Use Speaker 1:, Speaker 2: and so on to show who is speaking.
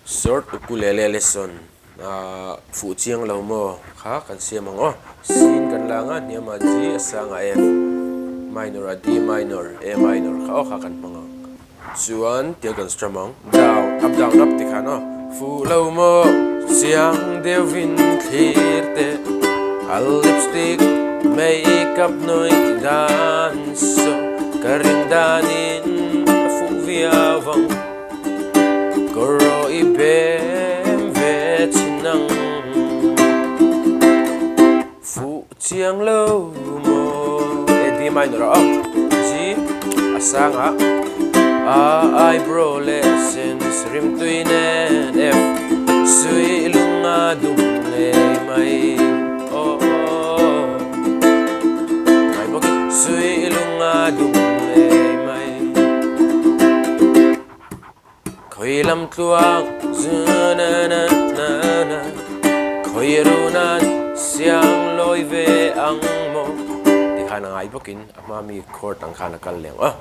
Speaker 1: Short ukulele lesson ah fuh chiang lo maw kha kan siam ang aw. C in kan la anga hniam ah G a sang ah F minor ah D minor A minor kha aw kha kan hmang ang. Chuan tiang kan strum ang down up down up ti khan aw. Fuh lo maw chiang deuhin thlir teh a lipstick makeup nawih dan saw ka rin danin a fuh viau ang. Kawraw i bem ve chin ang Fuh chiang lo maw E D minor ah aw G a sang ah A eyebrow leh sense rimtui nen F Sui lung a dum ngei mai Aw Ngai bawk i Sui lung a dum ngei mai. Khawi lam tluang zu na na na na Khawi runan siang lawi ve ang maw Tikhan a ngai bawkin a hma mi chord ang khan a kal leng a.